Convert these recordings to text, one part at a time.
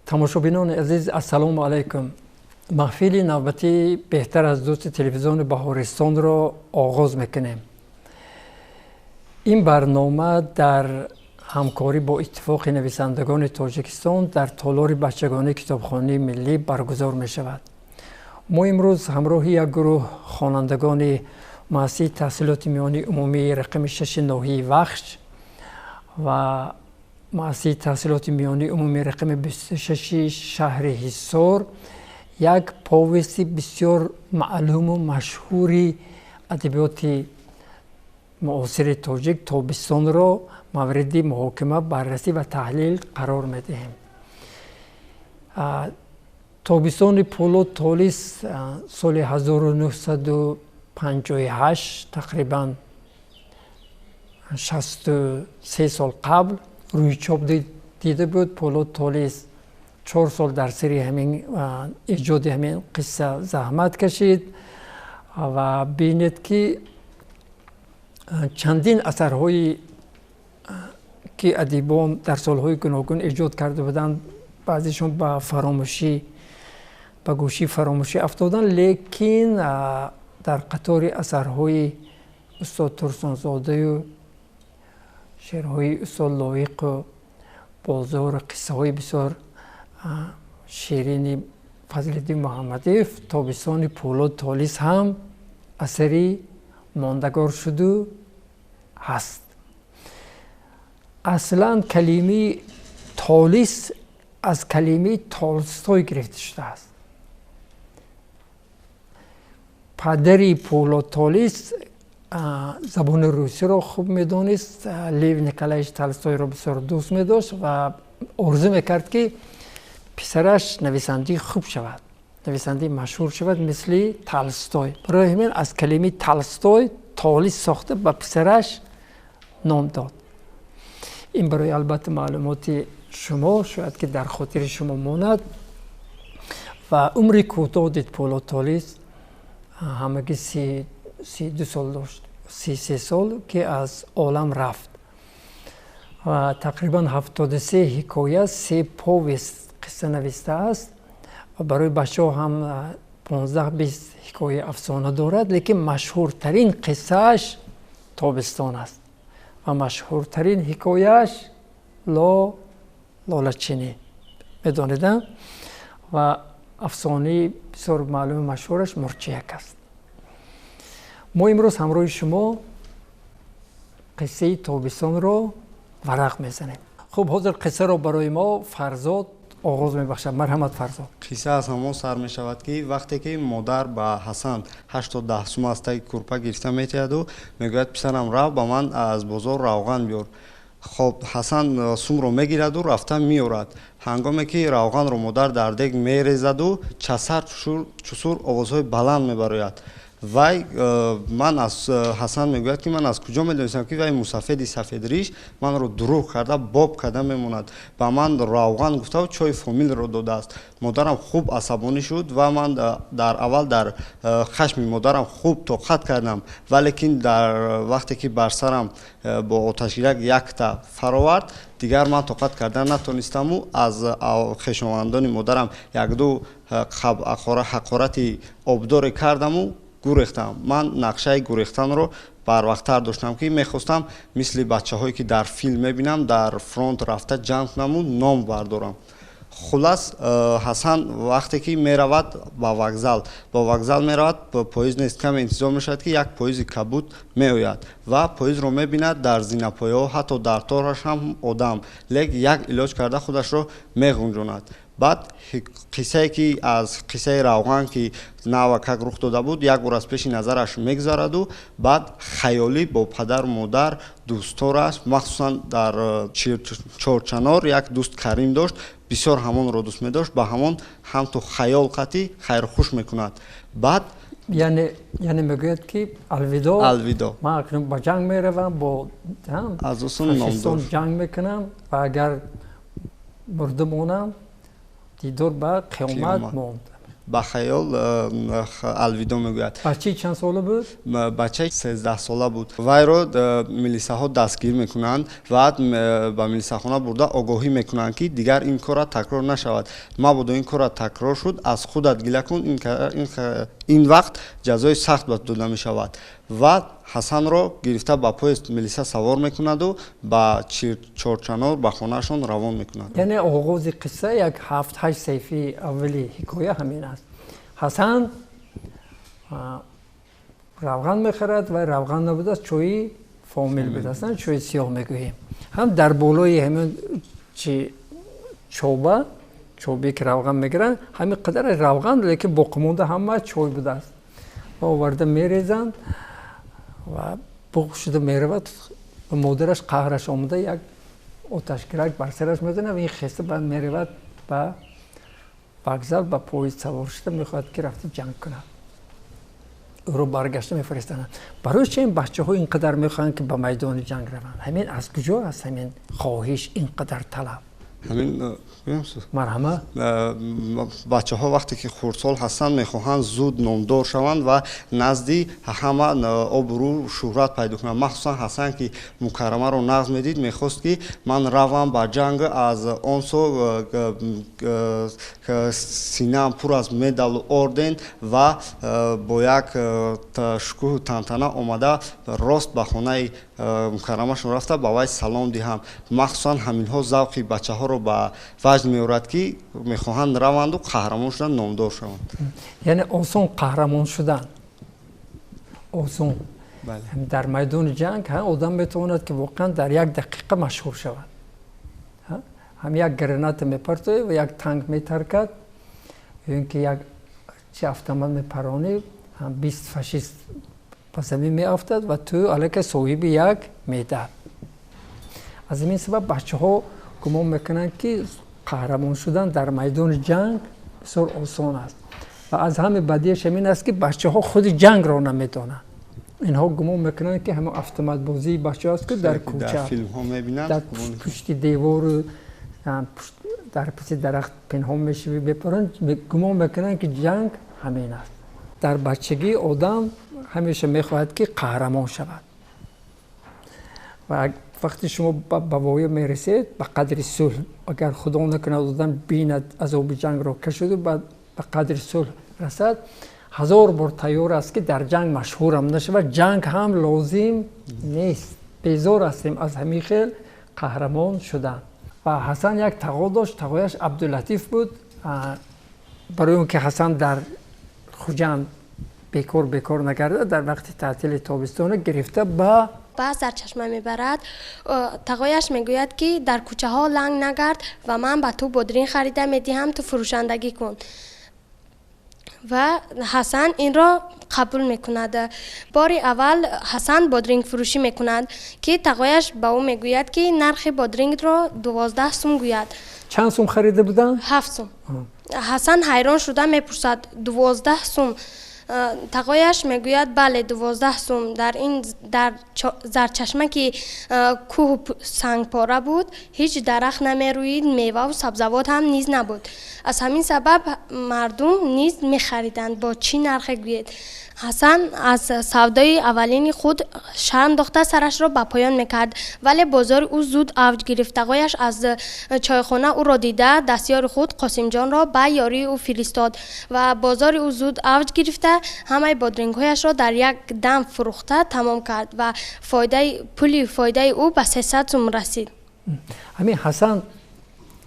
Тамошобинони азиз, ассалому алайкум. Маҳфили навбатии беҳтар аз дӯсти телевизиони Баҳористонро оғоз мекунем. Ин барнома дар ҳамкорӣ бо Иттифоқи нависандагони Тоҷикистон дар толори бачагонии китобхонаи миллӣ баргузор мешавад. Мо имрӯз ҳамроҳи як гурӯҳ хонандагони муассисаи таҳсилоти миёнаи умумии рақами шаши ноҳияи Вахш ва муассисаи таҳсилоти миёнаи умумии рақами 26-и шаҳри Ҳисор як повести бисёр маълуму машҳури адабиёти муосири тоҷик Тобистонро мавриди муҳокима, баррасӣ ва таҳлил қарор медиҳем. Тобистони Пӯлод Толис соли 1958, тақрибан 63 сол қабл рӯи чоп дида буд. Пӯлод Толис 4 сол дар сари ҳамин эҷоди ҳамин қисса заҳмат кашид. Ва бинед, ки чандин асарҳои ки адибон дар солҳои гуногун эҷод карда буданд, баъзешон ба фаромӯшӣ, ба гӯшии фаромӯшӣ афтоданд, лекин дар қатори асарҳои устод Турсунзодаю шеърҳои устод Лоиқу Бозору қиссаҳои бисёр ширини Фазлиддин Муҳаммадиев Тобистони Пӯлод Толис ҳам асари мондагор шуду ҳаст. Аслан калимаи Толис аз калимаи Толстой гирифта шудааст. Падари Пӯлод Толис забони русиро хуб медонист, Лев Николаевич Толстойро бисёр дӯст медошт ва орзу мекард, ки писараш нависандаи хуб шавад, нависандаи машҳур шавад, мисли Толстой. Барои ҳамин аз калимаи Толстой Толис сохта, ба писараш ном дод. Ин барои, албатта, маълумоти шумо, шояд ки дар хотири шумо монад. Ва умри кӯтоҳ дид Пӯлод Толис, ҳамагӣ 32 сол дошт, 33 сол ки аз олам рафт. Ва тақрибан 73 ҳикоя, се повест, қисса навистааст ва барои бачаҳо ҳам 15-20 ҳикояи афсона дорад. Лекин машҳуртарин қиссааш Тобистон аст ва машҳуртарин ҳикояаш Лолачинӣ, медонед, ва афсонаи бисёр маълуми машҳураш Мурчияк аст. Мо имрӯз ҳамроҳи шумо қиссаи Тобистонро варақ мезанем. Хуб, ҳозир қиссаро барои мо Фарзод оғоз мебахшад. Марҳамат, Фарзод. Қисса аз ҳамон сар мешавад, ки вақте ки модар ба Ҳасан 8 то 10 сум аз таги кӯрпа гирифта метиҳаду мегӯяд: «Писарам, рав, ба ман аз бозор равған биёр». Хоб, Ҳасан сумро мегираду рафта меорад. Ҳангоме ки равғанро модар дар дег мерезаду часар чусур овозҳои баланд мебарояд, вай ман аз Ҳасан мегӯяд, ки ман аз куҷо медонистам, ки вай мусафеди сафедриш манро дурӯғ карда, боб карда мемонад, ба ман равған гуфтаву чойи Фомилро додааст. Модарам хуб асабонӣ шуд ва ман дар аввал дар хашми модарам хуб тоқат кардам, валекин дар вақте ки бар сарам бо оташгирак якта фаровард, дигар ман тоқат карда натонистаму аз хешовандони модарам якду ҳақорати обдоре кардаму гурехтам. Ман нақшаи гурехтанро барвақттар доштам, ки мехостам мисли бачаҳое, ки дар филм мебинам, дар фронт рафта ҷанг кунаму ном бардорам. Хулас, Ҳасан вақте ки меравад ба вокзал, ба вокзал меравад, поезд нест. Каме интизор мешавад, ки як поезди кабуд меояд ва поездро мебинад, дар зинапояҳо, ҳатто дар тораш ҳам одам, лек як илоҷ карда худашро меғунҷонад. Баъд қиссае, ки аз қиссаи равған, ки навакак рух дода буд, як бор аз пеши назараш мегузараду баъд хаёлӣ бо падару модар, дӯстораш, махсусан дар Чорчанор як дӯст Карим дошт, бисёр ҳамонро дӯст медошт, ба ҳамон ҳамту хаёл қатӣ хайрхуш мекунад. Баъд Яъне мегӯяд, ки алвидо. Алвидо. Ман акнун ба ҷанг меравам, бо фашистон ҷанг мекунам ва агар мурда монам, дидор ба қиёмат монд. Ба хаёл алвидо мегӯяд. Бачаи чанд сола буд? Бачаи 13сола буд. Вайро милисаҳо дастгир мекунанд ва ба милисахона бурда огоҳӣ мекунанд, ки дигар ин корра такрор нашавад. Мабодо ин корра такрор шуд, аз худат гила кун, ин вақт ҷазои сахт ба ту дода мешавад. Ва Ҳасанро гирифта ба поезд милиса савор мекунаду ба Чорчанор, ба хонаашон равон мекунад. Яъне оғози қисса, як ҳафт ҳашт саҳифаи аввали ҳикоя ҳамин аст. Ҳасан равған мехарад ва равған набудааст, чои фомил будааст, чои сиёҳ мегӯем. Ҳам дар болои ҳамин чи чоба, чобе ки равған мегиранд, ҳамин қадар равған, лекин боқимонда ҳама чой будааст ва оварда мерезанд ва буғ шуда меравад. Модараш қаҳраш омада, як оташгирак бар сараш мезанад ва ин хеста баъд меравад ба вокзал, ба поезд савор шуда мехоҳад, ки рафта ҷанг кунад. Ӯро баргашта мефиристанд. Барои чи ин бачаҳо ин қадар мехоҳанд, ки ба майдони ҷанг раванд? Ҳамин аз куҷо аст, ҳамин хоҳиш, ин қадар талаб? Ҳамин. Марҳама. Бачаҳо вақте ки хурдсол ҳастанд, мехоҳанд зуд номдор шаванд ва назди ҳама обрӯ, шӯҳрат пайдо кунанд. Махсусан Ҳасан, ки Мукаррамаро нағз медид, мехост, ки ман равам ба ҷанг, аз он со синаам пур аз медалу орден ва бо як шукӯҳу тантана омада, рост ба хонаи Мукаррамашон рафта, ба вай салом диҳам. Махсусан ҳаминҳо завқи бачаҳоро ба ваҷд меорад, ки мехоҳанд раванду қаҳрамон шудан, номдор шаванд. Яъне осон қаҳрамон шудан осон. Дар майдони ҷанг одам метавонад, ки воқеан дар як дақиқа машҳур шавад. Ҳам як граната мепартоӣ ва як танк метаркад ё ин ки як чи автомат мепаронӣ, 20 фашист ба замин меафтад ва ту аллакай соҳиби як медал. Аз ҳамин сабаб бачаҳо гумон мекунанд, ки қаҳрамон шудан дар майдони ҷанг бисёр осон аст. Ва аз ҳами бадиаш ҳамин аст, ки бачаҳо худи ҷангро намедонанд. Инҳо гумон мекунанд, ки ҳамон автоматбозии бачаҳо аст, ки дар кӯча, дар пушти девору дар паси дарахт пинҳон мешавӣ, мепаранд. Гумон мекунанд, ки ҷанг ҳамин аст. Дар бачагӣ одам ҳамеша мехоҳад, ки қаҳрамон шавад. Ва вақте шумо ба воя мерасед, ба қадри сулҳ, агар Худо накунад, одам бинад, азоби ҷангро кашиду ба қадри сулҳ расад, ҳазор бор тайёр аст, ки дар ҷанг машҳурам нашавад, ҷанг ҳам лозим нест. Безор ҳастем аз ҳамин хел қаҳрамон шудан. Ва Ҳасан як тағо дошт, тағояш Абдулатиф буд. Барои он ки Ҳасан дар Хуҷанд бекор бекор нагардад, дар вақти таътили тобистона гирифта ба Сарчашма мебарад. Тағояш мегӯяд, ки дар кӯчаҳо ланг нагард ва ман ба ту бодринг харида медиҳам, ту фурӯшандагӣ кун. Ва Ҳасан инро қабул мекунад. Бори аввал Ҳасан бодрингфурӯшӣ мекунад, ки тағояш ба ӯ мегӯяд, ки нархи бодрингро 12 сум гӯяд. Чанд сум харида буданд? 7 сум. Ҳасан ҳайрон шуда мепурсад: 12 сум? Тағояш мегӯяд: бале, 12 сум. Дар ин дар Зарчашма, ки кӯҳу сангпора буд, ҳеҷ дарахт намерӯид, меваву сабзавот ҳам низ набуд. Аз ҳамин сабаб мардум низ мехариданд. Бо чӣ нархе гӯед? Ҳасан аз савдои аввалини худ шарм дохта, сарашро ба поён мекард, вале бозори ӯ зуд авҷ гирифт. Тағояш аз чойхона ӯро дида, дастёри худ Қосимҷонро ба ёрии ӯ фиристод ва бозори ӯ зуд авҷ гирифта, ҳамаи бодрингҳояшро дар як дам фурӯхта тамом кард ва пули фоидаи ӯ ба 300 сум расид. Ҳамин Ҳасан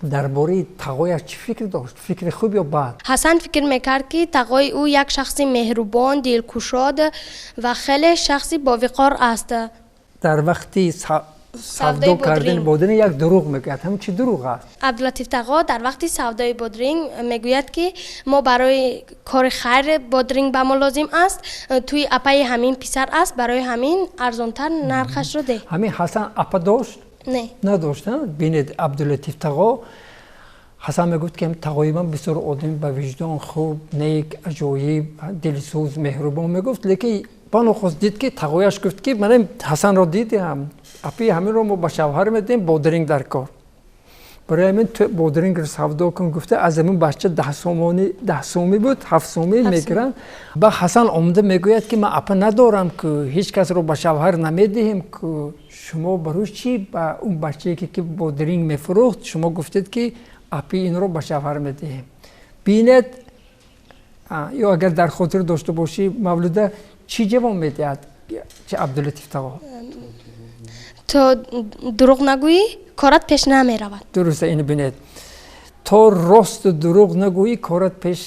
дар бораи тағояш чӣ фикр дошт? Фикри хуб ё бад? Ҳасан фикр мекард, ки тағои ӯ як шахси меҳрубон, дилкушод ва хеле шахси бовиқор аст. Дар вақти савдо кардани бодринг як дурӯғ мегӯяд. Ҳамин чӣ дурӯғ аст? Абдулатиф тағо дар вақти савдои бодринг мегӯяд, ки мо барои кори хайр бодринг ба мо лозим аст, тӯи апаи ҳамин писар аст, барои ҳамин арзонтар нархашро деҳ. Ҳамин Ҳасан апа дошт? Не. Надошт. Бинед, Абдулатиф тағо, Ҳасан мегуфт, ки тағои ман бисёр одами ба виҷдон хуб, нек, аҷоиб, дилсӯз, меҳрубон мегуфт, лекин банохост дид, ки тағояш гуфт, ки мана Ҳасанро дидиам, апи ҳаминро мо ба шавҳар медиҳем, бодринг дар кор. Барои ҳамин ту бодирингро савдо кун гуфта, аз ҳамин бача 10 сомонӣ, 10 сомӣ буд, 7 сомӣ мегиранд. Ба Ҳасан омада мегӯяд, ки ман апа надорам, ку ҳеҷ касро ба шавҳар намедиҳем, ку шумо барои чӣ ба он бачае ки бодиринг мефурӯхт, шумо гуфтед, ки апи инро ба шавҳар медиҳем. Бинед, ё агар дар хотир дошта бошӣ, Мавлуда, чӣ ҷавоб медиҳад чи Абдулатиф тағо? То дурӯғ нагӯӣ, корат пеш намеравад. Дуруста, ин бинед, то росту дурӯғ нагӯӣ, корат пеш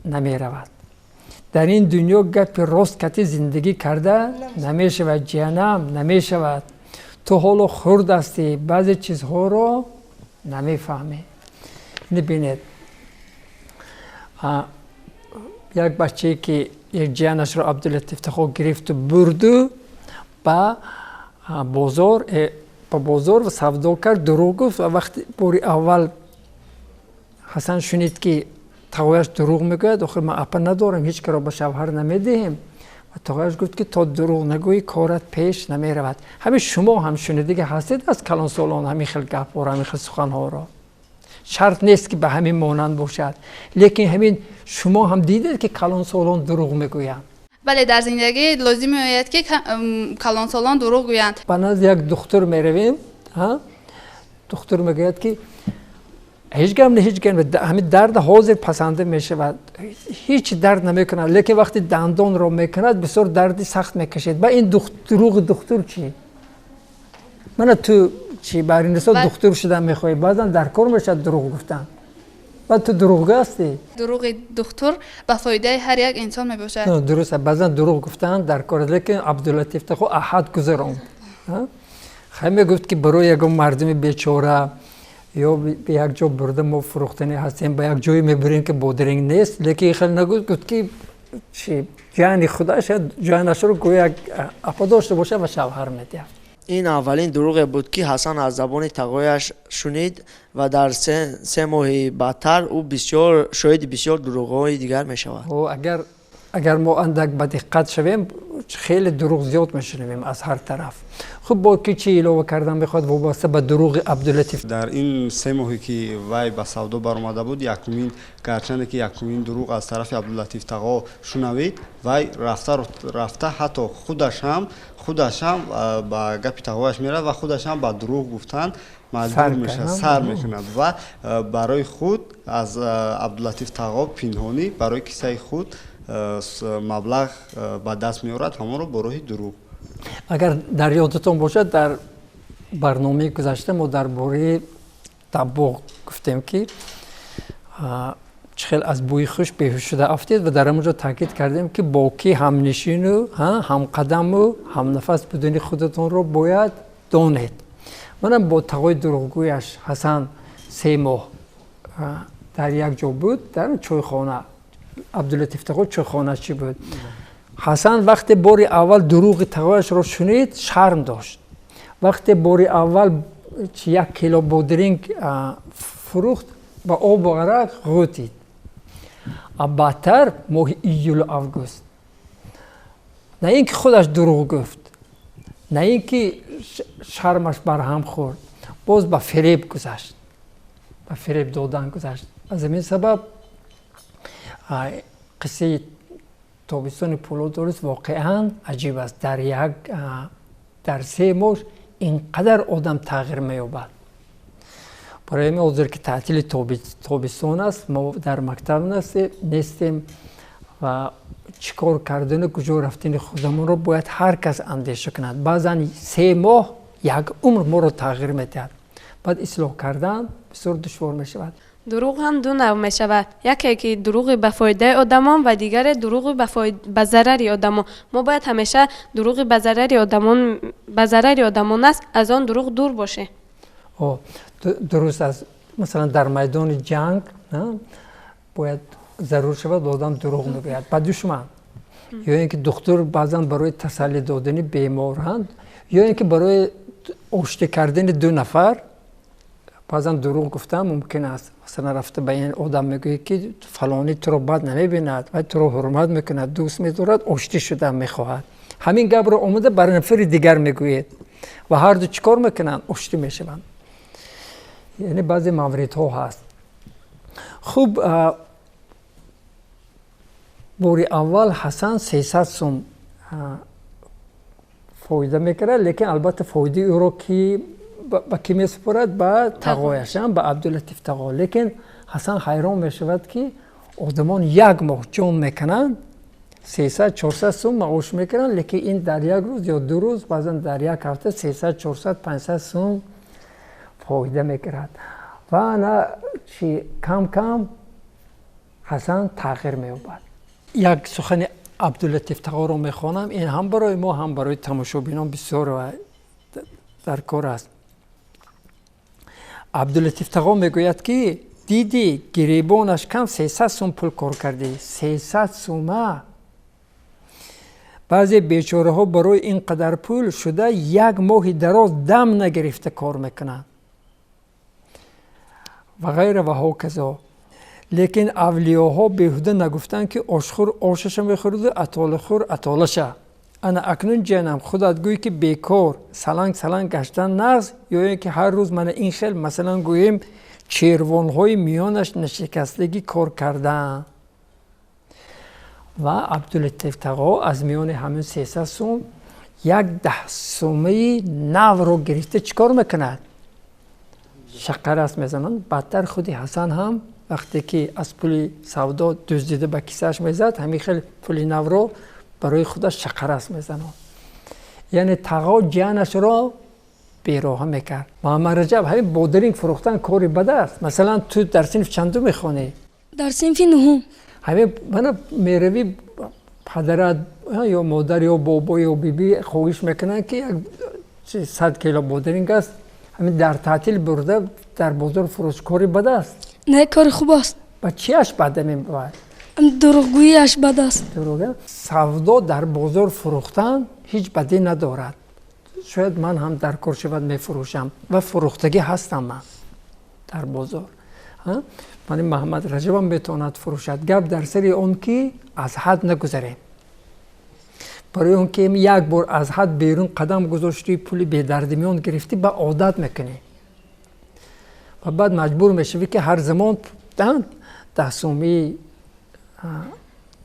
намеравад. Дар ин дунё гапи рост кати зиндагӣ карда намешавад, ҷиянам, намешавад. Ту ҳоло хурд ҳастӣ, баъзе чизҳоро намефаҳмӣ. Ин бинед, як бачае ки як ҷиянашро Абдулатиф тағо гирифту бурду ба бозор, ба бозор савдо кард, дурӯғ гуфт. Ва вақти бори аввал Ҳасан шунид, ки тағояш дурӯғ мегӯяд, охир ман апа надорам, ҳеҷ каро ба шавҳар намедиҳем, ва тағояш гуфт, ки то дурӯғ нагӯӣ, корат пеш намеравад. Ҳамин шумо ҳам шунидига ҳастед аз калонсолон ҳамин хел гапҳоро, ҳамин хел суханҳоро. Шарт нест, ки ба ҳамин монанд бошад, лекин ҳамин шумо ҳам дидед, ки калонсолон дурӯғ мегӯянд. Бале, дар зиндагӣ лозим меояд, ки калонсолон дурӯғ гӯянд. Ба назди як духтур меравем, духтур мегӯяд, ки ҳеҷ гап не, ҳеҷ гап не, ҳамин дард ҳозир пасанда мешавад, ҳеҷ дард намекунад, лекин вақти дандонро мекунад, бисёр дарди сахт мекашед. Ба ин дурӯғи духтур чӣ? Мана ту чӣ бар ин ҳисоб духтур шудан мехоҳӣ? Баъзан дар кор мешавад дурӯғ гуфтан. Баъд ту дурӯғгӯ ҳастӣ. Дурӯғи духтур ба фоидаи ҳар як инсон мебошад. Дуруст, баъзан дурӯғ гуфтан дар кор, лекин Абдулатиф тағо аҳад гузаронд. Хай, мегуфт, ки барои ягон мардуми бечора ё ба як ҷо бурда мо фурӯхтанӣ ҳастем, ба як ҷое мебарем, ки бодиринг нест, лекин хел нагуфт, гуфт, ки чи ҷони худаша, ҷонашро гӯё як апа дошта бошад ва шавҳар медиҳад. Ин аввалин дурӯғе буд, ки Ҳасан аз забони тағояш шунид, ва дар 3 моҳи баъдтар ӯ бисёр шоҳиди бисёр дурӯғҳои дигар мешавад. Агар мо андак ба диққат шавем, хеле дурӯғ зиёд мешунавем аз ҳар тараф. Хуб, бо ки чӣ илова кардан мехоҳад вобаста ба дурӯғи Абдулатиф? Дар ин 3 моҳе, ки вай ба савдо баромада буд, якумин, гарчанде ки якумин дурӯғ аз тарафи Абдулатиф тағо шунавид, вай рафта рафта ҳатто худаш ҳам ба гапи тағояш меравад ва худаш ҳам ба дурӯғ гуфтан маҷбур мешавад, сар мекунад ва барои худ аз Абдулатиф тағо пинҳонӣ барои кисаи худ маблағ ба даст меорад, ҳамонро бо роҳи дурӯғ. Агар дар ёдатон бошад, дар барномаи гузашта мо дар бораи табоғ гуфтем, ки чӣ хел аз бӯи хуш беҳуш шуда афтед, ва дар ҳамон ҷо таъкид кардем, ки бо кӣ ҳамнишину ҳамқадаму ҳамнафас будани худатонро бояд донед. Манам бо тағои дурӯғгӯяш Ҳасан 3 моҳ дар як ҷо буд, дар чойхона. Абдулатиф тағо чойхоначӣ буд. Ҳасан вақте бори аввал дурӯғи тағояшро шунид, шарм дошт. Вақте бори аввал 1 кило бодиринг фурӯхт, ба обу арақ ғӯтид. Баъдтар моҳи июлу август на ин ки худаш дурӯғ гуфт, на ин ки шармаш барҳам хӯрд, боз ба фиреб гузашт, ба фиреб додан гузашт. Аз ҳамин сабаб қиссаи тобистони Пулодолист воқеан аҷиб аст. Дар 3 моҳ ин қадар одам тағйир меёбад. Барои ҳамин ҳозир, ки таътили тобистон аст, мо дар мактаб нестем ва чӣ кор кардану куҷо рафтани худамонро бояд ҳар кас андеша кунад. Баъзан 3 моҳ як умр моро тағйир медиҳад, баъд ислоҳ кардан бисёр душвор мешавад. Дурӯғ ҳам ду навъ мешавад: яке ки дурӯғи ба фоидаи одамон ва дигаре дурӯғи ба зарари одамон. Мо бояд ҳамеша дурӯғи ба зарари одамон аст, аз он дурӯғ дур бошем. Дуруст аст. Масалан, дар майдони ҷанг бояд зарур шавад, одам дурӯғ мегӯяд ба душман, ё ин ки духтур баъзан барои тасаллӣ додани беморанд, ё ин ки барои оштӣ кардани ду нафар баъзан дурӯғ гуфтан мумкин аст. Масалан, рафта ба ин одам мегӯяд, ки фалонӣ туро бад намебинад ва туро ҳурмат мекунад, дӯст медорад, оштӣ шудан мехоҳад. Ҳамин гапро омада бар нафари дигар мегӯед ва ҳарду чӣ кор мекунанд? Оштӣ мешаванд. Яъне баъзе мавридҳо ҳаст. Хуб, бори аввал Ҳасан 300 сум фоида мекард, лекин албатта фоидаи ӯро ки ба кӣ месупорад? Ба тағояш, ба Абдулатиф тағо. Лекин Ҳасан ҳайрон мешавад, ки одамон як моҳ ҷон мекунанд, 300-400 сум маош мекунанд, лекин ин дар як рӯз ё 2 рӯз, баъзан дар як ҳафта 300, 400, 500 сум фоида мекунад. Ва ана чи кам кам Ҳасан тағйир меёбад. Як сухани Абдулатиф тағоро мехонам, ин ҳам барои мо, ҳам барои тамошобинон бисёр дар кор аст. Абдулатиф тағо мегӯяд, ки дидӣ, гиребонаш кам 300 сум пул кор кардӣ, 300 сума. Баъзе бечораҳо барои ин қадар пул шуда як моҳи дароз дам нагирифта кор мекунанд ва ғайра ва ҳоказо. Лекин авлиёҳо беҳуда нагуфтанд, ки ошхӯр ошаша мехӯраду атолахӯр атолаша. Ана акнун, ҷанам, худат гӯй, ки бекор саланг саланг гаштан нағз ё ин ки ҳар рӯз мана ин хел, масалан гӯем, червонҳои миёнаш нашикастагӣ кор кардан? Ва Абдулатиф тағо аз миёни ҳамин 300 сум як 10 сумаи навро гирифта чӣ кор мекунад? Шақараст мезананд. Баъдтар худи Ҳасан ҳам вақте ки аз пули савдо дуздида ба кисааш мезад, ҳамин хел пули навро барои худаш шақараст мезанад. Яъне тағо ҷиянашро бероҳа мекард. Муҳаммад Раҷаб, ҳамин бодиринг фурӯхтан кори бад аст? Масалан, ту дар синф чандум мехонӣ? Дар синфи нуҳум. Ҳамин мана меравӣ, падарат ё модар ё бобо ё бибӣ хоҳиш мекунанд, ки як 100 кило бодиринг аст, ҳамин дар таътил бурда дар бозор фурӯш, кори бад аст? Не, кори хуб аст. Ба чиаш бад мебояд? Дурӯғгӯиаш бад аст. Дурӯғ. Савдо дар бозор фурӯхтан ҳеҷ бадӣ надорад. Шояд ман ҳам дар кор шавад мефурӯшам ва фурӯхтагӣ ҳастам ман дар бозор. Мани Муҳаммад Раҷабам метавонад фурӯшад. Гап дар сари он ки аз ҳад нагузарем. Барои он ки як бор аз ҳад берун қадам гузоштӣ, пули бедардимиён гирифтӣ, ба одат мекунӣ ва баъд маҷбур мешавӣ, ки ҳар замон 10 сумии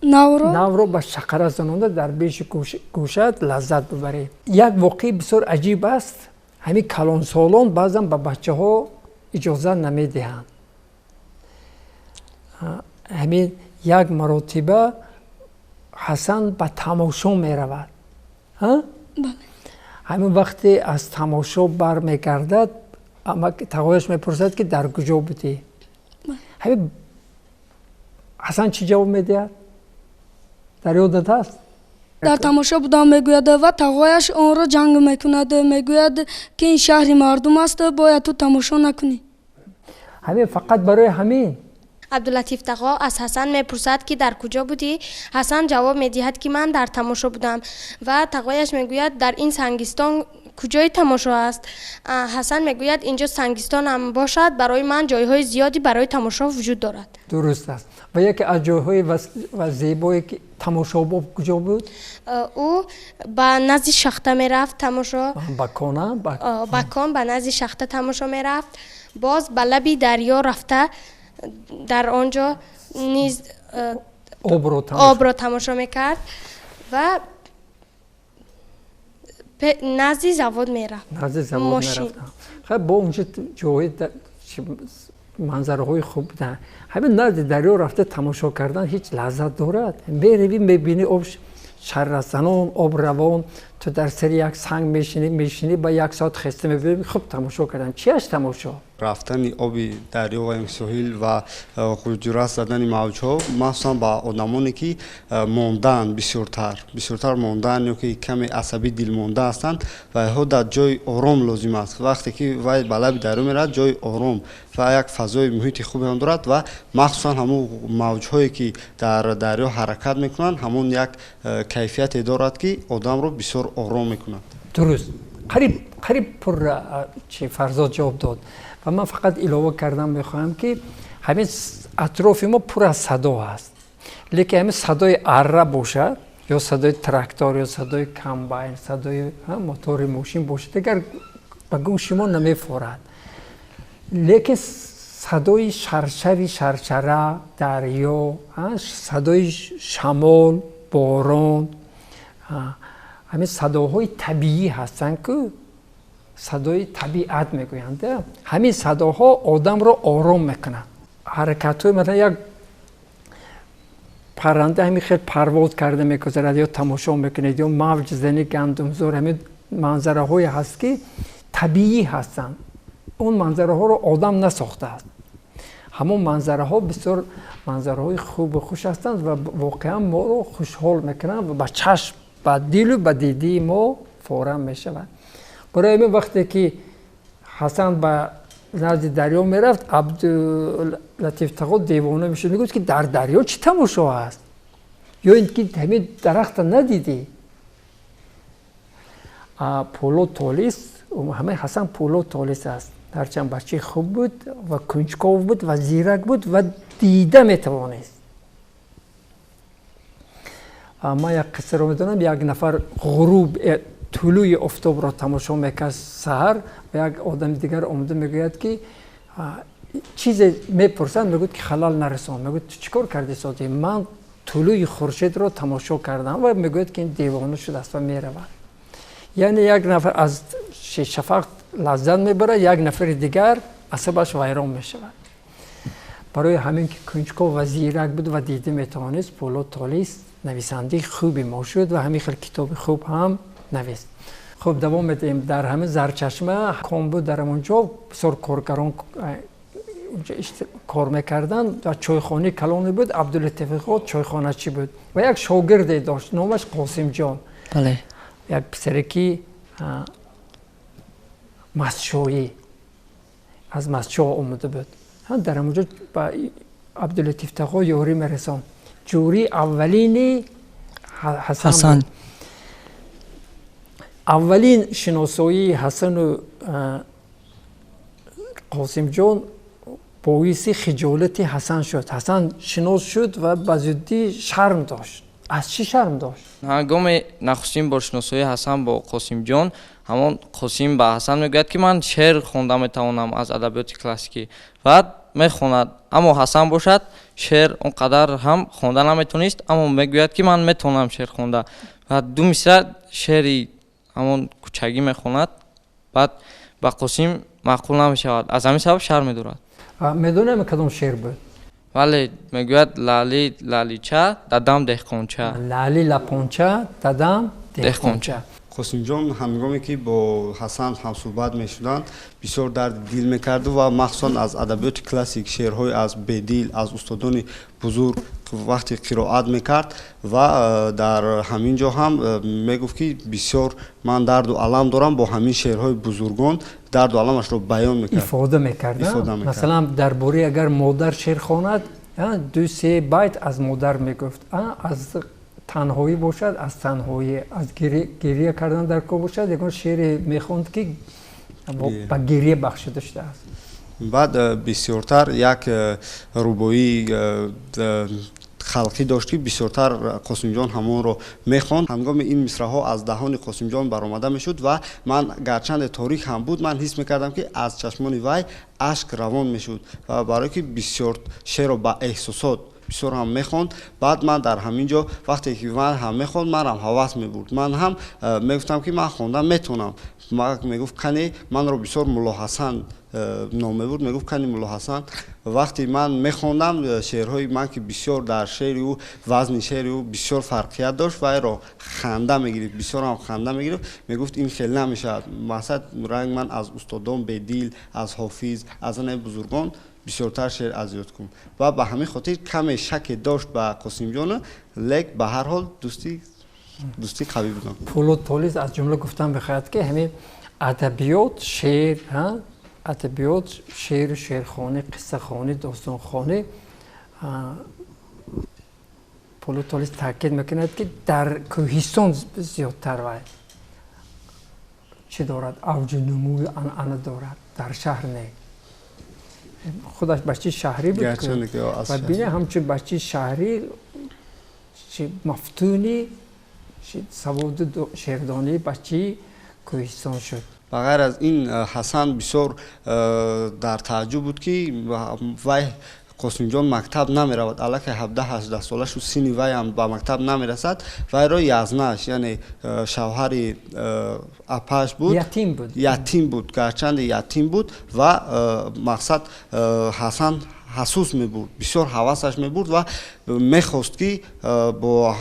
навро ба шақара занонда дар беши гӯшат лаззат бибарӣ. Як воқеи бисёр аҷиб аст. Ҳамин калонсолон баъзан ба бачаҳо иҷоза намедиҳанд. Ҳамин як маротиба Ҳасан ба тамошо меравад. Ҳамин вақте аз тамошо бармегардад, тағояш мепурсад, ки дар куҷо будӣ? Ҳамин Ҳасан чӣ ҷавоб медиҳад? Дар ёдат ҳаст? Дар тамошо будам, мегӯяд, ва тағояш онро ҷанг мекунад, мегӯяд, ки ин шаҳри мардум аст, бояд ту тамошо накунӣ. Ҳамин фақат барои ҳамин. Абдулатиф тағо аз Ҳасан мепурсад, ки дар куҷо будӣ? Ҳасан ҷавоб медиҳад, ки ман дар тамошо будам, ва тағояш мегӯяд: дар ин сангистон куҷои тамошо аст? Ҳасан мегӯяд: инҷо сангистонам бошад, барои ман ҷойҳои зиёде барои тамошо вуҷуд дорад. Дуруст аст. Ва яке аз ҷойҳои ва зебое ки тамошобоб куҷо буд? Ӯ ба назди шахта мерафт тамошо. Ба кона? Ба кон, ба назди шахта тамошо мерафт, боз ба лаби дарё рафта, дар он ҷо низ обро тамошо мекард ва назди завод мерафт. Назди завод мерафт. Хаб, бо унҷо ҷоҳои манзараҳои хуб буданд. Ҳамин назди дарё рафта тамошо кардан ҳеҷ лаззат дорад? Меравӣ, мебинӣ, об шарразанон, об равон, ту дар сари як санг мешинӣ, мешинӣ, ба як соат хеста мебинӣ, хуб тамошо кардам. Чиаш тамошо? Рафтани оби дарё ва соҳил ва ҷуръат задани мавҷҳо, махсусан ба одамоне, ки мондаанд, бисёртар мондаанд ё ки каме асабӣ, дилмонда ҳастанд, вайҳо дар ҷои ором лозим аст. Вақте ки вай ба лаби дарё меравад, ҷои ором ва як фазои муҳити хубеам дорад ва махсусан ҳамон мавҷҳое, ки дар дарё ҳаракат мекунанд, ҳамон як кайфияте дорад, ки одамро бисёр ором мекунад. Дуруст, қариб пурра чи Фарзод ҷавоб дод ва ман фақат илова кардан мехоҳам, ки ҳамин атрофи мо пур аз садо ҳаст, лекин ҳамин садои арра бошад ё садои трактор ё садои комбайн, садои мотори мошин бошад, дигар ба гӯши мо намефорад. Лекин садои шаршари шаршара дарё, садои шамол, борон, ҳамин садоҳои табиӣ ҳастанд, ки садои табиат мегӯянд. Ҳамин садоҳо одамро ором мекунанд. Ҳаракатҳои, масалан, як парранда ҳамин хел парвоз карда мегузарад, ё тамошо мекунед, ё мавҷ зани гандумзор, ҳамин манзараҳое ҳаст, ки табиӣ ҳастанд. Он манзараҳоро одам насохтааст. Ҳамон манзараҳо бисёр манзараҳои хубу хуш ҳастанд ва воқеан моро хушҳол мекунанд ва ба чашм, ба дилу ба дидии мо форам мешавад. Барои ҳамин вақте ки Ҳасан ба назди дарё мерафт, Абдулатиф тағо девона мешуд, мегуфт, ки дар дарё чӣ тамошо ҳаст, ё ин ки ҳамин дарахта надидӣ. Пӯлод Толис, ҳамаи Ҳасан Пӯлод Толис аст. Ҳарчанд бачаи хуб буд ва кунҷков буд ва зирак буд ва дида метавонист. Ман як қиссаро медонам. Як нафар ғуруб, тулӯи офтобро тамошо мекард саҳар, ва як одами дигар омада мегӯяд, ки чизе мепурсад, мегӯяд, ки халал нарасон. Мегӯяд, ту чӣ кор кардӣ соди? Ман тулӯи хуршедро тамошо кардам. Ва мегӯяд, ки ин девона шудааст ва меравад. Яъне як нафар аз шафақ лаззат мебарад, як нафари дигар асабаш вайрон мешавад. Барои ҳамин ки кунҷков ва зирак буд ва дида метавонист, Пӯлод Толис нависандаи хуби мо шуд ва ҳамин хел китоби хуб ҳам навист. Хуб, давом медиҳем. Дар ҳамин Зарчашма кон буд, дар ҳамон ҷо бисёр коргарон кор мекарданд ва чойхонаи калоне буд. Абдулатифи худ чойхоначӣ буд ва як шогирде дошт, номаш Қосимҷон, як писареки мастшоӣ, аз Мастшоҳ омада буд. Дар ҳамон ҷо ба Абдулатиф тағо ёрӣ мерасонд. Ҷӯрии аввалини Ҳасан. Аввалин шиносоии Ҳасану Қосимҷон боиси хиҷолати Ҳасан шуд. Ҳасан шинос шуд ва ба зуддӣ шарм дошт. Аз чӣ шарм дошт? Ҳангоми нахустин бор шиносоии Ҳасан бо Қосимҷон, ҳамон Қосим ба Ҳасан мегӯяд, ки ман шеър хонда метавонам аз адабиёти классикӣ, баъд мехонад. Аммо Ҳасан бошад, шеър он қадар ҳам хонда наметонист, аммо мегӯяд, ки ман метавонам шеър хонда, ва ду мисра шеъри ҳамон кӯчагӣ мехонад. Баъд ба Қосим маъқул намешавад, аз ҳамин сабаб шарм медорад. Медонем, кадом шеър буд? Бале, мегӯяд: лали лалича, дадам деҳқонча. Лали лапонча, дадам деҳқонча. Қосимҷон ҳангоме ки бо Ҳасан ҳамсӯҳбат мешуданд, бисёр дарди дил мекарду ва махсусан аз адабиёти классик шеърҳои аз Бедил, аз устодони бузург вақте қироат мекард ва дар ҳамин ҷо ҳам мегуфт, ки бисёр ман дарду алам дорам, бо ҳамин шеърҳои бузургон дарду аламашро баён мекард. Ифода мекард. Масалан, дар бораи агар модар шеър хонад, ду се байт аз модар мегуфт, аз танҳоӣ бошад, аз танҳоӣ, аз гирия кардан дар кор бошад, ягон шеъре мехонд, ки ба гирия бахшида шудааст. Баъд бисёртар як рубоии халқӣ дошт, ки бисёртар Қосимҷон ҳамонро мехонд. Ҳангоми ин мисраҳо аз даҳони Қосимҷон баромада мешуд ва ман, гарчанде торик ҳам буд, ман ҳис мекардам, ки аз чашмони вай ашк равон мешуд, ва барое ки бисёр шеърро ба эҳсосот бисёр ҳам мехонд. Баъд ман дар ҳамин ҷо, вақте ки ман ҳам мехонд, манам ҳавас мебурд, ман ҳам мегуфтам, ки ман хондан метавонам. Мегуфт, кане манро бисёр Мулло Ҳасан ном мебурд, мегуфт, кани Мулло Ҳасан. Вақте ман мехондам шеърҳои ман, ки бисёр дар шеъри ӯ, вазни шеъри ӯ бисёр фарқият дошт, вайро ханда мегирифт, бисёр ҳам ханда мегирифт. Мегуфт, ин хел намешавад, мақсад ранг ман аз устодон Бедил, аз Ҳофиз, аз анаи бузургон бисёртар шеър аз ёд кун. Ва ба ҳамин хотир каме шаке дошт ба Қосимҷону, лек ба ҳар ҳол дӯстӣ қавӣ буданд. Пӯлод Толис аз ҷумла гуфтан мехоҳад, ки ҳамин адабиёт, шеър, адабиёт, шеъру шеърхонӣ, қиссахонӣ, достонхонӣ, Пӯлод Толис таъкид мекунад, ки дар кӯҳистон зиёдтар вай чӣ дорад, авҷу нумӯи анъана дорад, дар шаҳр не. Худаш бачаи шаҳрӣ буд ва бине, ҳамчун бачаи шаҳрӣ мафтуни саводу шеърдонии бачаи кӯҳистон шуд. Ба ғайр аз ин, Ҳасан бисёр дар тааҷҷуб буд, ки вай Қосимҷон мактаб намеравад. Аллакай 17-18 сола шуд, синни вайам ба мактаб намерасад. Вайро язнаш, яъне шавҳари апааш буд. Ятим буд. Ятим буд, гарчанде ятим буд. Ва мақсад, Ҳасан ҳасус мебурд, бисёр ҳавасаш мебурд ва мехост, ки бо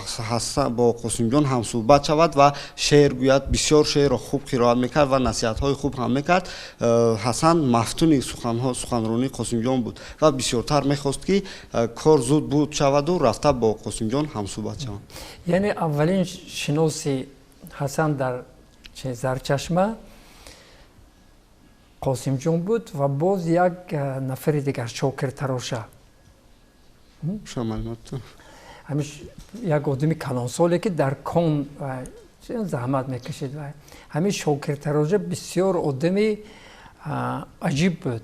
Қосимҷон ҳамсӯҳбат шавад ва шеър гӯяд. Бисёр шеърро хуб қироат мекард ва насиҳатҳои хуб ҳам мекард. Ҳасан мафтуни суханҳо, суханронии Қосимҷон буд ва бисёртар мехост, ки кор зуд буд шаваду рафта бо Қосимҷон ҳамсӯҳбат шавад. Яъне аввалин шиноси Ҳасан дар Зарчашма Қосимҷон буд ва боз як нафари дигар, Шокиртароша, як одами калонсоле, ки дар кон заҳмат мекашид. Ва ҳамин Шокиртароша бисёр одами аҷиб буд.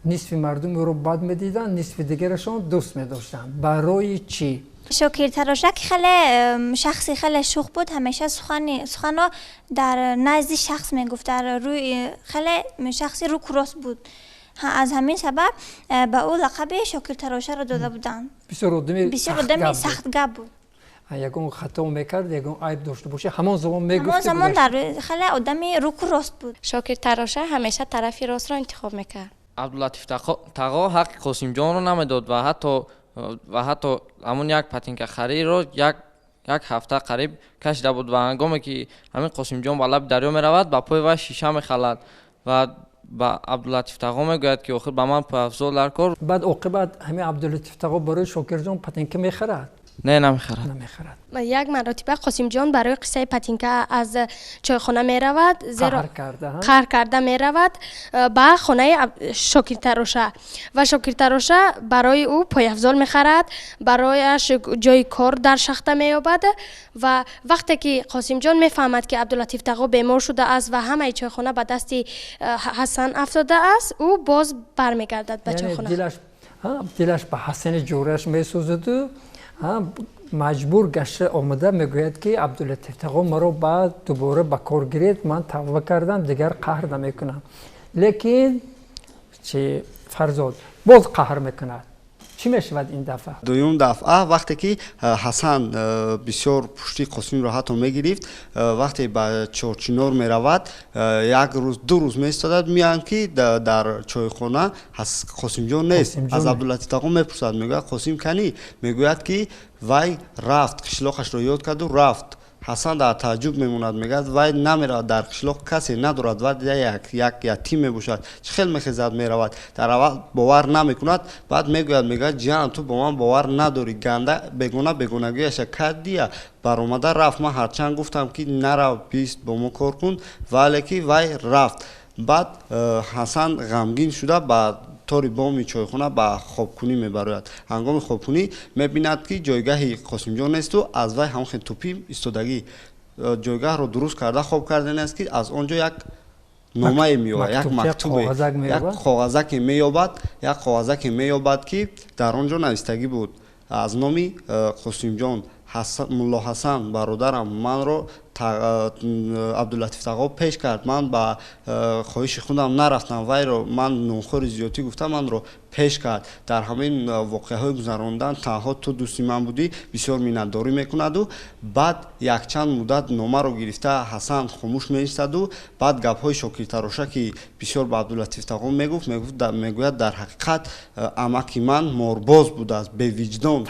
Нисфи мардум ӯро бад медиданд, нисфи дигарашон дӯст медоштанд. Барои чӣ? Шокиртароша, ки хеле шахси хеле шух буд, ҳамеша суханро дар назди шахс мегуфт, дар рӯи, хеле шахси рӯкурост буд. Аз ҳамин сабаб ба ӯ лақаби Шокиртарошаро дода буданд. Бисёр одами сахтгап буд. Ягон хато мекард, ягон айб дошта боша, ҳамон замон мегуфт. Ҳамон замон дар хеле одами рӯкурост буд. Шокиртароша ҳамеша тарафи ростро интихоб мекард. Абдулатиф Тағо ҳаққи Қосимҷонро намедод ва ҳатто ҳамон як патинкахариро як ҳафта қариб кашида буд. Ва ҳангоме ки ҳамин Қосимҷон ба лаби дарё меравад, ба пои вай шиша мехалад ва ба Абдулатиф Тағо мегӯяд, ки охир ба ман пойафзол дар кор. Баъд оқибат ҳамин Абдулатиф Тағо барои Шокирҷон патинка мехарад? Не, намехарад. Намехарад. Як маротиба Қосимҷон барои қиссаи патинка аз чойхона меравад, зеро қаҳр карда меравад ба хонаи Шокиртароша ва Шокиртароша барои ӯ пойафзол мехарад, барояш ҷои кор дар шахта меёбад. Ва вақте ки Қосимҷон мефаҳмад, ки Абдулатиф Тағо бемор шудааст ва ҳамаи чойхона ба дасти Ҳасан афтодааст, ӯ боз бармегардад ба чойхона. Дилаш ба Ҳасани ҷӯраш месӯзаду маҷбур гашта омада мегӯяд, ки Абдулатиф Тағо, маро баъд дубора ба кор гиред, ман тавба кардам, дигар қаҳр намекунам. Лекин чи, Фарзод, боз қаҳр мекунад. Чӣ мешавад ин дафъа? Дуюм дафъа, вақте ки Ҳасан бисёр пушти Қосимро ҳатто мегирифт, вақте ба Чорчинор меравад, як рӯз, 2 рӯз меистодад, меоянд, ки дар чойхона Қосимҷон нест. Аз Абдулатиф Тағо мепурсад, мегӯяд: «Қосим канӣ?» Мегӯяд, ки вай рафт, қишлоқашро ёд карду рафт. Ҳасан дар тааҷҷуб мемонад, мегӯяд: «Вай намеравад, дар қишлоқ касе надорад, вай як ятим мебошад, чӣ хел мехезад, меравад?» Дар аввал бовар намекунад, баъд мегӯяд: «Ҷиан, ту бо ман бовар надорӣ, ганда бегона бегонагиаша кардия, баромада рафт. Ман ҳарчанд гуфтам, ки нарав, бист бо мо кор кун, вале ки вай рафт». Баъд Ҳасан ғамгин шуда ба тори боми чойхона ба хобкунӣ мебарояд. Ҳангоми хобкунӣ мебинад, ки ҷойгаҳи Қосимҷон несту аз вай ҳамон хел тӯпӣ истодагӣ, ҷойгаҳро дуруст карда хоб карданааст, ки аз он ҷо як номае меояд, як мактубе, як коғазаке меёбад, ки дар он ҷо навистагӣ буд аз номи Қосимҷон: «Мулло Ҳасан, бародарам, манро Абдулатиф Тағо пеш кард. Ман ба хоҳиши худам нарафтам, вайро ман нонхӯри зиёдтӣ гуфта, манро пеш кард. Дар ҳамин воқеаҳои гузарондан танҳо ту дӯсти ман будӣ». Бисёр миннатдорӣ мекунаду баъд якчанд муддат номаро гирифта Ҳасан хомӯш меистаду баъд гапҳои Шокиртароша, ки бисёр ба Абдулатиф Тағо мегуфт, мегӯяд: «Дар ҳақиқат амаки ман морбоз будааст, бевиҷдон,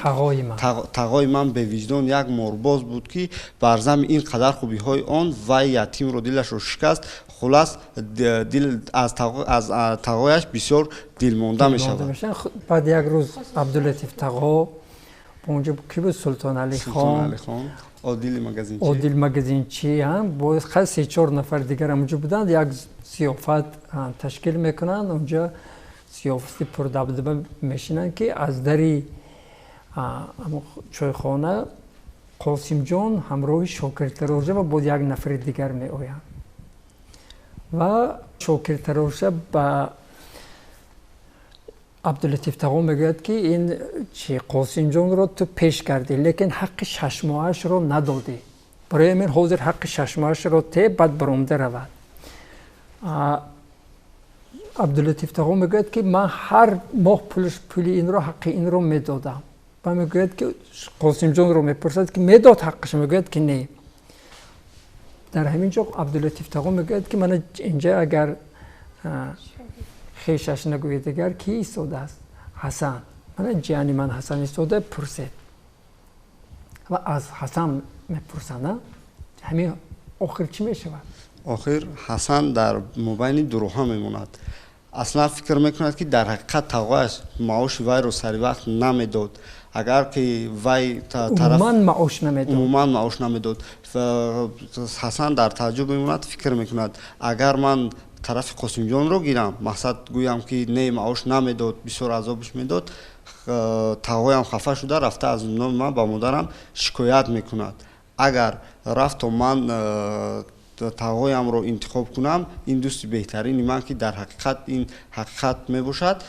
тағои ман бевиҷдон, як морбоз буд, ки бар зами ин қадар хубиҳои он вай ятимро дилашро шикаст». Хулас, дил аз тағояш бисёр дилмонда мешавад. Баъд як рӯз Абдулатиф Тағо, онҷо ки буд, Султоналихон. Одили. Одил магазинчи боз, се чор нафар дигар онҷо буданд. Як зиёфат ташкил мекунанд. Онҷо зиёфати пурдабдаба мешинанд, ки аз дари чойхона Қосимҷон ҳамроҳи Шокиртароша ва боз як нафари дигар меоянд. Ва Шокиртароша ба Абдулатиф Тағо мегӯяд, ки ин чи, Қосимҷонро ту пеш кардӣ, лекин ҳаққи 6 моҳашро надодӣ. Барои ҳамин ҳозир ҳаққи 6 моҳашро те, баъд баромада равад. Абдуллатиф Тағо мегӯяд, ки ман ҳар моҳ пули инро, ҳаққи инро медодам. Ва мегӯяд, ки Қосимҷонро мепурсад, ки медод ҳаққаш, мегӯяд, ки не. Дар ҳамин ҷо Абдуллатиф Тағо мегӯяд, ки мана инҷа агар хешаш нагӯяд, дигар кӣ истодааст? Ҳасан. Мана ҷияни ман Ҳасан истода, пурсед. Ва аз Ҳасан мепурсанд, ҳамин охир чӣ мешавад? Охир Ҳасан дар мобайни дуроҳа мемонад. Аслан фикр мекунад, ки дар ҳақиқат тағояш маоши вайро сари вақт намедод. Агар ки вай умуман маош намедод, умуман маош намедод. Ҳасан дар тааҷҷуб мемонад, фикр мекунад, агар ман тарафи Қосимҷонро гирам, мақсад гӯям, ки не, маош намедод, бисёр азобш медод, тағоям хафа шуда рафта аз номи ман ба модарам шикоят мекунад. Агар рафто ман тағоямро интихоб кунам, ин дӯсти беҳтарини ман, ки дар ҳақиқат ин ҳақиқат мебошад,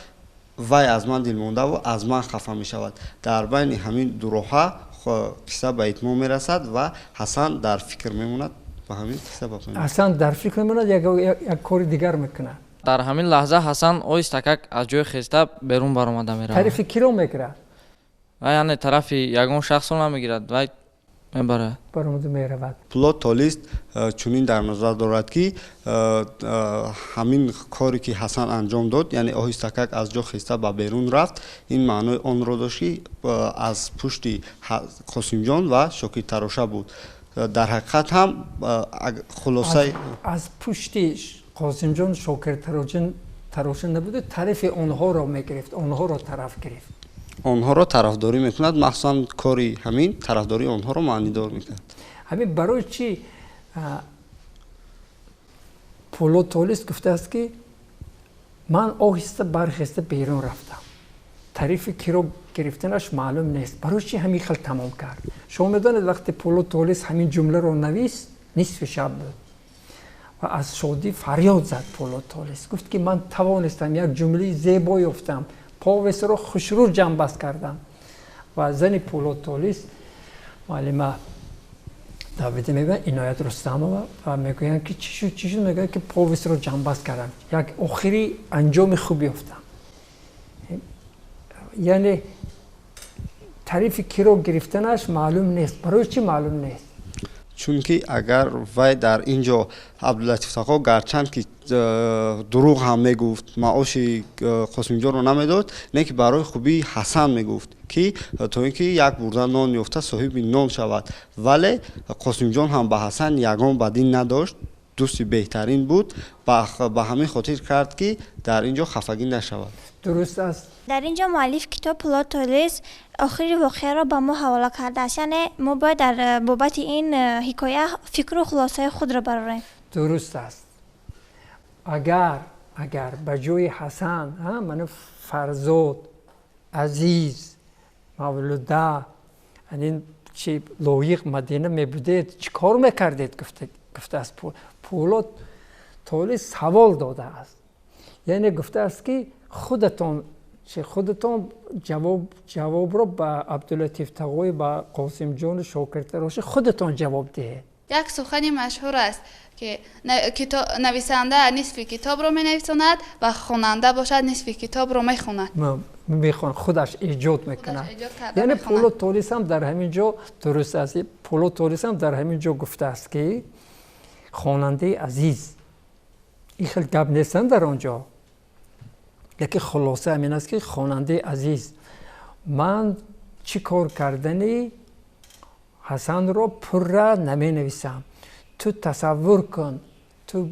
вай аз ман дилмондаву аз ман хафа мешавад. Дар байни ҳамин дуроҳа қисса ба итмом мерасад ва Ҳасан дар фикр мемонад. Ба ҳамин қисса ба поён. Ҳасан дар фикр мемонад, як кори дигар мекунад. Дар ҳамин лаҳза Ҳасан оҳистакак аз ҷои хеста берун баромада меравад. Тарафи киро мегирад? Вай яъне тарафи ягон шахсро намегирад, вай мебарад. Баромада меравад. Пулод Толист чунин дар назар дорад, ки ҳамин коре, ки Ҳасан анҷом дод, яъне оҳистакак аз ҷо хеста ба берун рафт, ин маънои онро дошт, ки аз пушти Қосимҷон ва Шокиртароша буд. Дар ҳақиқат ҳам хулосаи аз пушти Қосимҷон Шокиртароша набуда, тарафи онҳоро мегирифт, онҳоро тараф гирифт, онҳоро тарафдорӣ мекунад. Махсусан кори ҳамин тарафдории онҳоро маънидор мекунад. Ҳамин барои чӣ Пулод Толист гуфтааст, ки ман оҳиста бархеста берун рафтам, тарафи киро гирифтанаш маълум нест? Барои чӣ ҳамин хел тамом кард? Шумо медонед, вақте Пулод Толист ҳамин ҷумларо навист, нисфи шаб буд ва аз шодӣ фарёд зад. Пулод Толист гуфт, ки ман тавонистам як ҷумлаи зебо ёфтам, повестро хушрӯ ҷамъбаст кардам. Ва зани Пулод Толист, муаллима Давида мегӯянд, Иноят Рустамова, ва мегӯянд, ки чӣ шуд, чӣ шуд? Мегӯянд, ки повестро ҷамъбаст кардам, як охири анҷоми хуб ёфтам. Яъне тарафи киро гирифтанаш маълум нест. Барои чӣ маълум нест? Чунки агар вай дар ин ҷо Абдуллатиф Тағо гарчанд ки дурӯғ ҳам мегуфт, маоши Қосимҷонро намедод, не ки барои хубии Ҳасан мегуфт, ки то ин ки як бурда нон ёфта соҳиби нон шавад. Вале Қосимҷон ҳам ба Ҳасан ягон бадӣ надошт, дӯсти беҳтарин буд. Ба ҳамин хотир кард, ки дар ин ҷо хафагӣ нашавад. Дуруст аст. Дар ин ҷо муаллиф китоб Пулод Толист охири воқеаро ба мо ҳавола кардааст, яъне мо бояд дар бобати ин ҳикоя фикру хулосаи худро барорем. Дуруст аст. Агар ба ҷои Ҳасан мана Фарзод, Азиз, Мавлуда, ин чи Лоиқ, Мадина мебудед, чӣ кор мекардед? Гуфтааст Пулод Толист, савол додааст, яъне гуфтааст, ки худатон худатон ҷавобро ба Абдуллатиф Тағои, ба Қосимҷону Шокиртароши худатон ҷавоб диҳед. Як сухани машҳур аст, ки нависанда нисфи китобро менависонад ва хонанда бошад нисфи китобро мехонад. Мехонад, худаш эҷод мекунад. Яъне Пулод Толист ҳам дар ҳамин ҷо, дуруст аст, Пулод Толист ҳам дар ҳамин ҷо гуфтааст, ки хонандаи азиз, ин хел гап нестанд дар он ҷо, лекин хулоса ҳамин аст, ки хонандаи азиз, ман чӣ кор кардани Ҳасанро пурра наменависам, ту тасаввур кун, ту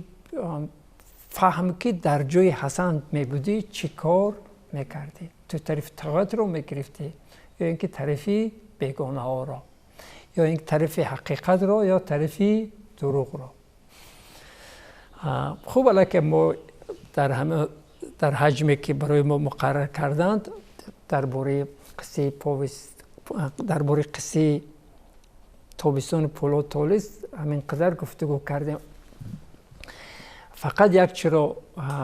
фаҳм, ки дар ҷои Ҳасан мебудӣ, чӣ кор мекардӣ? Ту тарафи тағоятро мегирифтӣ ё ин ки тарафи бегонаҳоро, ё ин тарафи ҳақиқатро, ё тарафи дурӯғро? Хуб, аллакай мо дар ҳама дар ҳаҷме, ки барои мо муқаррар карданд, дар бораи қиссаи повест, дар бораи қиссаи Тобистони Пулод Толист ҳамин қадар гуфтугӯ кардем. Фақат як чиро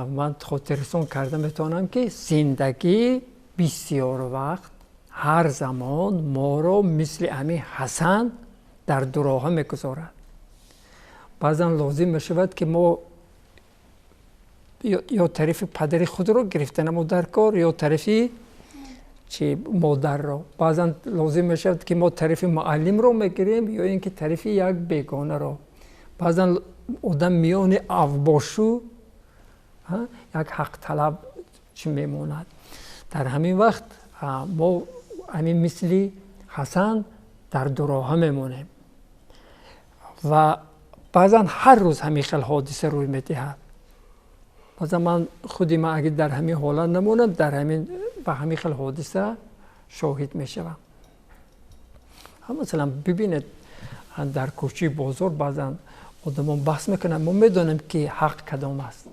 ман хотиррасон карда метавонам, ки зиндагӣ бисёр вақт, ҳар замон моро мисли ҳамин Ҳасан дар дуроҳа мегузорад. Баъзан лозим мешавад, ки мо Ё тарафи падари худро гирифтанамо дар кор, ё тарафи чи модарро. Баъзан лозим мешавад, ки мо тарафи муаллимро мегирем ё ин ки тарафи як бегонаро. Баъзан одам миёни авбошу як ҳақталаб чӣ мемонад. Дар ҳамин вақт мо ҳамин мисли Ҳасан дар дуроҳа мемонем ва баъзан ҳар рӯз ҳамин хел ҳодиса рӯй медиҳад. Баъзан ман худи ман агар дар ҳамин ҳолат намонам, дар ҳамин ба ҳамин хел ҳодиса шоҳид мешавам. Масалан, бибинед, дар кӯчаи бозор баъзан одамон баҳс мекунанд, мо медонем, ки ҳақ кадом аст,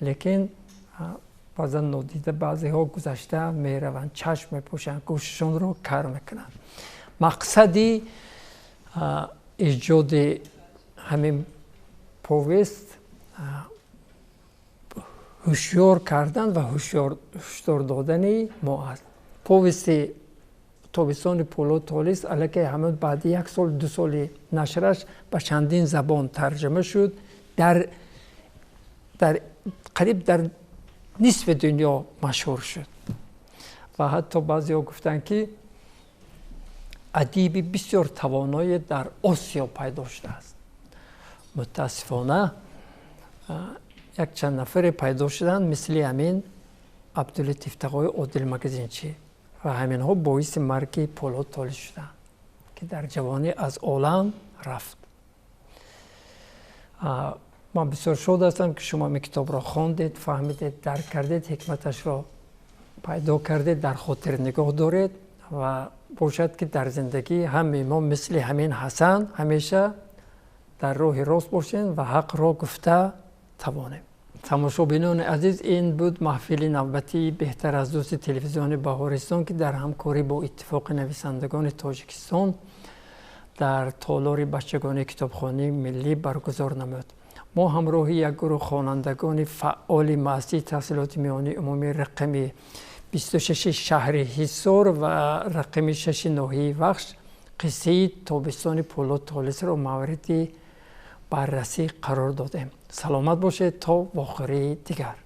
лекин баъзан нодида баъзеҳо гузашта мераванд, чашм мепӯшанд, гӯшашонро кар мекунанд. Мақсади эҷоди ҳамин повест ҳушёр кардан ва ҳушдор додани мо аст. Повести Тобистони Пӯлод Толис аллакай ҳамон баъди як сол, 2 соли нашраш ба чандин забон тарҷума шуд, дар қариб дар нисфи дунё машҳур шуд ва ҳатто баъзеҳо гуфтанд, ки адиби бисёр тавоное дар Осиё пайдо шудааст. Мутаассифона, якчанд нафаре пайдо шуданд мисли ҳамин Абдуллатиф тағои Одил Магазинчӣ ва ҳаминҳо боиси марги Пӯлод Толис шуданд, ки дар ҷавонӣ аз олам рафт. Ман бисёр шод ҳастам, ки шумо ин китобро хондед, фаҳмидед, дарк кардед, ҳикматашро пайдо кардед, дар хотир нигоҳ доред ва бошад, ки дар зиндагӣ ҳамаи мо мисли ҳамин Ҳасан ҳамеша дар роҳи рост бошем ва ҳақро гуфта тавонем. Тамошобинони азиз, ин буд маҳфили навбатии «Беҳтар аз дӯсти» телевизиони Баҳористон, ки дар ҳамкорӣ бо Иттифоқи нависандагони Тоҷикистон дар толори бачагони китобхонаи миллӣ баргузор намуд. Мо ҳамроҳи як гурӯҳ хонандагони фаъоли муассисаи таҳсилоти миёнаи умумии рақами 26 шаҳри Ҳисор ва рақами 6 ноҳияи Вахш қиссаи Тобистони Пӯлод Толисро мавриди баррасӣ қарор додем. Саломат бошед то вохӯрии дигар.